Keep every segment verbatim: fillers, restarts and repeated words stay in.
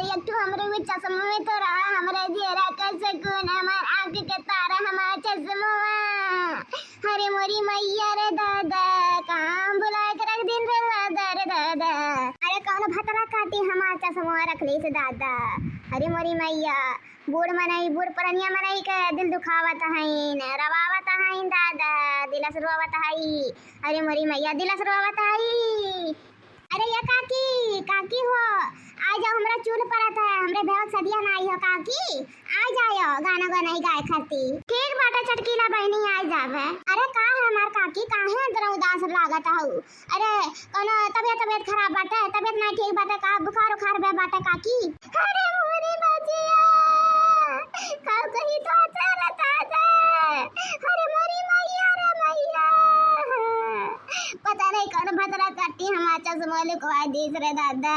एक ठो हमरे भी चश्मा में तो रहा, हमरे जियरा के सुकून, हमार आँख के तारा, हमार चश्मा। अरे मोरी मैया रे दादा, कहाँ भुलाए के रख दिन रे दादा, रे दादा। अरे कौन भतरा काटी हमार चश्मा रख लीस दादा। अरे मोरी मैया, बूढ़ मनई, बूढ़ पुरनिया मनई के दिल दुखावत हईन, रवावत हईन दादा, दिलस रोवत हई। अरे मोरी मैया, दिलस रोवत हई। अरे ये काकी, काकी हो, आ जाओ, हमरा चूल परत है, हमरे भेवक सदिया ना आई हो काकी, आ जाओ गाना गाना ही गाए खाती। ठीक बाटे चटकीला बहिनी, आ जावे। अरे का है हमार काकी, काहे इतना उदास लागत हऊ? अरे कौनो तबियत, तबियत खराब बाटे, तबियत ना ठीक बाटे का, बुखार उखार बे बाटे काकी? अरे मोरी बचिया, का कही तो चल दादा। अरे मोरी मैया रे मैया। पता नहीं कौन भतरा काटी हमार चश्मा लुकवा दीस रे दादा।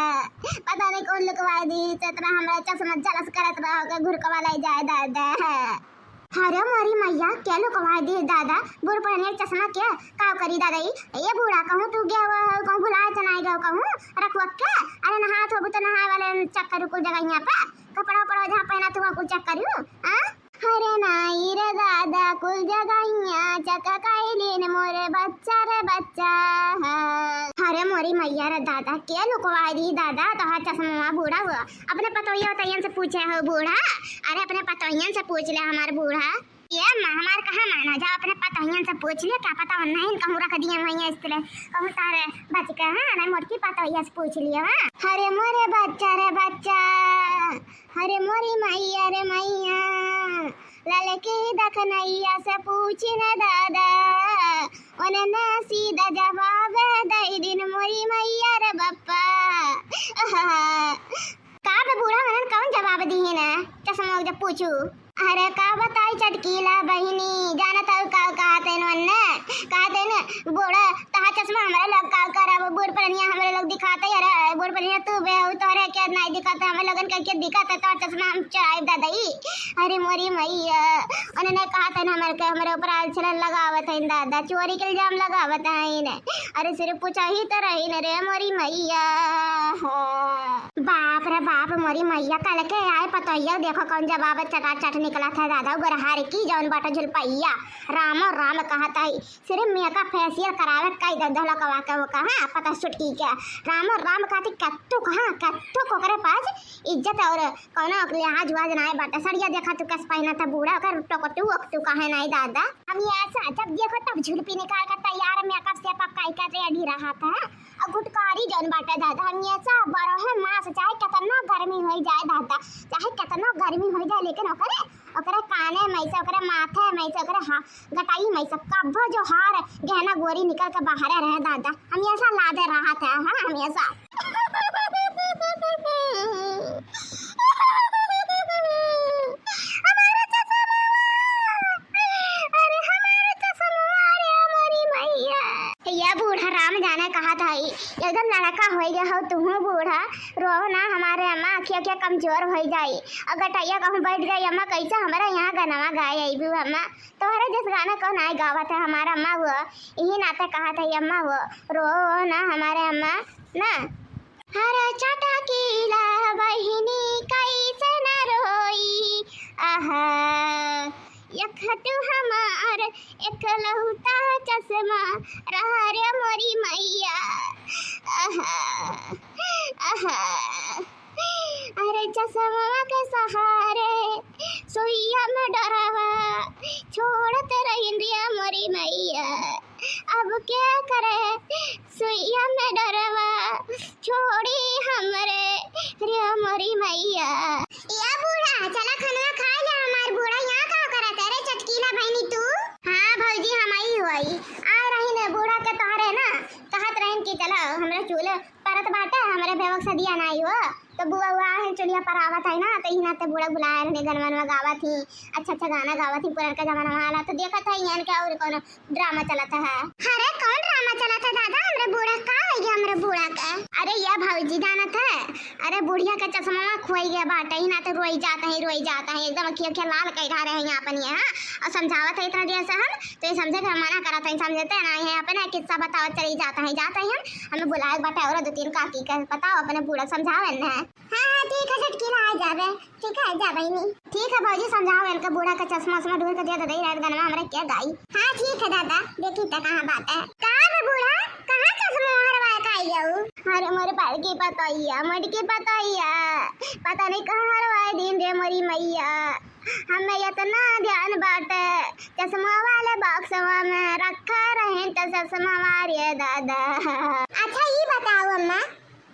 पता नहीं कौन लुकवा दीस, इतना हमरा चश्मा जलस करत रहो के घुरकवा ले जाए दादा। अरे मोरी मैया, के लुकवा दीस दादा? बूढ़ पुरनिया चश्मा के का करी दादा? ई ये बूढ़ा, कहूँ तू गया हुआ हो, कहूँ भुला चनाई गयो कहूँ रखवा के। अरे नहात होबू तो नहाए वाले चक्कर कुल जगह यहाँ पे कपड़ा उपड़ा जहाँ पहना तू कुल चक्कर हूँ। हाँ? अरे नाई रे दादा, कुल जगहिया चककाइलिन मोरे बच्चा रे बच्चा। अरे मोरी मैया रे दादा, के लुकवाई दी दादा तोहार चश्मा बूढ़ा हुआ? अपने पतोहिया उतोहियन से पूछे हो बूढ़ा? अरे अपने पतोहियन से पूछ ले हमार बूढ़ा। ये अम्मा, हमार कहाँ माना जाओ, अपने पतोहियन से पूछ ले, क्या पता उन्हें कहूँ रख दिए वहीं इस तरह, कहूँ तारे बच के, हाँ, नहीं मोटकी पतोहिया से पूछ लियो, हाँ। अरे मोरे बच्चा रे बच्चा, अरे मोरी मैया रे मैया, ललकी दखनैया से पूछी न दादा, उन्हें सीधा जवाब दे दिन मोरी मैया रे बप्पा। का बे बूढ़ा, मनन कौन जवाब दिहे ना चश्मा जब पूछू? अरे का बताई चटकीला बहिनी, जानत हऊ का कहत हईन वन्ने? कहत हईन बूढ़ा, तहा चश्मा हमरे लोग का करब, बूढ़ पुरनिया हमरे लोग दिखाते। अरे बूढ़ पुरनिया तू बे हऊ, तोहरे के नाई दिखाते, हमरे लोगन के, के दिखाते, तोहर चश्मा हम चुराइब दादाई। अरे मोरी मैया, उन्हें कहत हईन हमरे के, हमरे ऊपर आल छलन लगावत हईन दादा, चोरी के इल्जाम लगावत हईन। अरे सिर्फ पूछा ही तो रही न रे मोरी मैया। बाप रे बाप, मोरी मैया, कल के आए पतोहिया, देखो कौन जवाब चटाचट निकला था दादा, उगरहार की जौन बाटा झुलपैया, रामो राम कहत आई, सिर्फ मेकअप फेशियल करावे कई दे धोलकवा के वो कहाँ पता सुटकी के, रामो राम कहती कत्तू कहाँ, कत्तू कोकरे पास इज्जत और कौनो लिहाज उहाज नाय बाटे। सड़िया देखा तू कस पहिना था बूढ़ा, ओकर टोकटू ओकटू काहे नाय दादा। हम ये ऐसा जब देखो तब झुलपी निकाल कर तैयार मेकअप से पक्का ही कर रेडी रहा था। और गुटकारी जौन बाटे दादा, हम ये ऐसा बारह मास चाहे कितना गर्मी हो जाए दादा, चाहे कितना गर्मी हो जाए, लेकिन ओकरे, ओकरे काने में से, ओकरे माथे में से, ओकरे हा-, गटाई में से कब्बो जो हार गहना गोरी निकल के बाहर रहे दादा, हम ये ऐसा लादे रहा था, हाँ, हम ये ऐसा। हमारा चश्मा, अरे हमारा चश्मा, अरे हमारी मैया। या बूढ़ा राम जाने कहा था ई, एकदम लड़का होई गया हो तुहू बूढ़ा, रो ना हमारे अम्मा, अखिया अखिया कमजोर होई जाई। और गटैया कहूँ बैठ जाई अम्मा, कैसे हमारा यहाँ गनवा गाए अइबू अम्मा, तोहरे जस गाना कौन आए गावत है हमारा अम्मा वो, यही नाते कहा था अम्मा वो, रो ना हमारे अम्मा ना। हर चटकीला बहिनी कैसे न रोई, आहा, यख तू हमार एकलौता चश्मा रहा रे मोरी मैया, आहा, आहा। अरे चश्मा के सहारे सुइया में डरावा छोड़त रहिन रे मोरी मैया। अब क्या करे सुइया में डरवा छोड़ी हमरे रे मोरी मैया। या बूढ़ा, चला खनवा खाए ले हमार बूढ़ा, यहाँ का करत है रे चटकीला बहिनी तू? हाँ भौजी, हम आई हुई, आ रही ने बूढ़ा के तोहरे ना कहत रहन कि चला हमरे चूल्हे परत बाटे, हमरे भेवक सदिया ना आई हो। तो बुआ हुआ है चुलिया पर आवत है ना, तो इही नाते बूढ़ा बुलाए रहने, गनवा वनवा गावत ही, अच्छा अच्छा गाना गावत ही पुरनका जमाना वाला। तो देखत है इहन के और कौनो ड्रामा चलत है। अरे कौन ड्रामा चलत है दादा, हमरे बूढ़ा का ये हमरे बूढ़ा का। अरे ये भौजी जानत है, अरे बुढ़िया का चश्मा खोई गया बाटे ही ना, तो रोई जात है, रोई जात है, एकदम अखिया अखिया लाल कई रहे हैं अपन ये, हाँ। और समझावत है इतना देर से हम, तो ये समझे कि हम मना करत है, समझते ना है, अपने किस्सा बतावत चली जात है, जात है हम, हमें बुलाए बाटे और दो तीन काकी के बताओ, अपने बूढ़ा समझावे न है। हाँ, हाँ, ठीक है, छोटकी ला जाबे। ठीक है, जा बहिनी। ठीक है भौजी, समझाओ इनका बूढ़ा का चश्मा उश्मा ढूंढ के दे दे, रात गनवा हमरा क्या गाई। हाँ, ठीक है दादा, देखी त कहाँ बात है। का बे बूढ़ा, कहाँ चश्मा हरवाए का आई जाऊ? अरे मोरे बड़की पतोहिया, मोटकी पतोहिया, पता नहीं कहाँ हरवाए दिन रे मोरी मैया। हमें इतना ध्यान बाटे, चश्मा वाले बॉक्सवा में रखा रहे तो चश्मा मारिए दादा। अच्छा, ई बताओ अम्मा,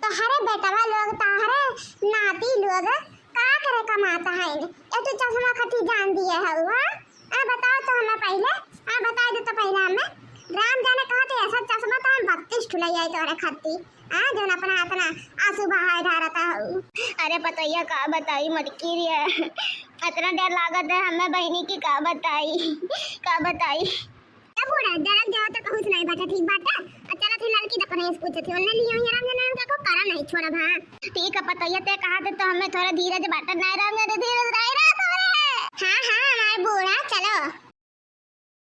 तोहरे बेटवा लोग, तोहरे नाती लोग का करे कमाता है? ए तू चश्मा खती जान दिए हऊ, हाँ? आ बताओ तो हमें पहले, आ बता दे तो पहले हमें। राम जाने कहा तो ऐसा चश्मा तो हम बत्तीस ठुला आई तोहरे खती, हाँ, जौन अपना इतना आंसू बहाए ढारता हऊ। अरे पतोहिया का बताई मोटकी रे, इतना डर लागत है हमें बहिनी की, का बताई, का बताई। ए बूढ़ा, डरक जाओ तो कहूँ से नहीं बाटे, ठीक बाटे? आ चला थी लड़की तो अपने से पूछे थी, उन्हें लियो ही आराम से नाम का को करा नहीं छोड़ा भा। ठीक है पतोहिया, ते कहा थे तो हमें थोड़ा धीरज बाटे, नहीं राम जाने